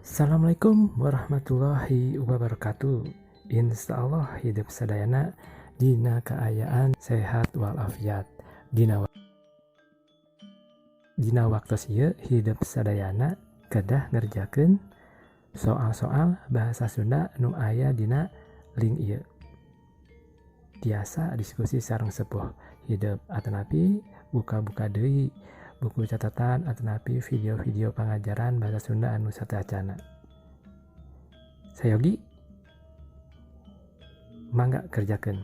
Assalamualaikum warahmatullahi wabarakatuh. Insya Allah hidep sadayana dina kaayaan sehat walafiat. Dina waktu ieu hidep sadayana kedah ngerjakeun soal-soal bahasa Sunda nu aya dina link ieu. Tiasa diskusi sareng sepuh hidep atanapi buka-buka deui buku catatan atanapi video-video pengajaran bahasa Sunda anu sateuacanna. Sayogi, mangga kerjakeun.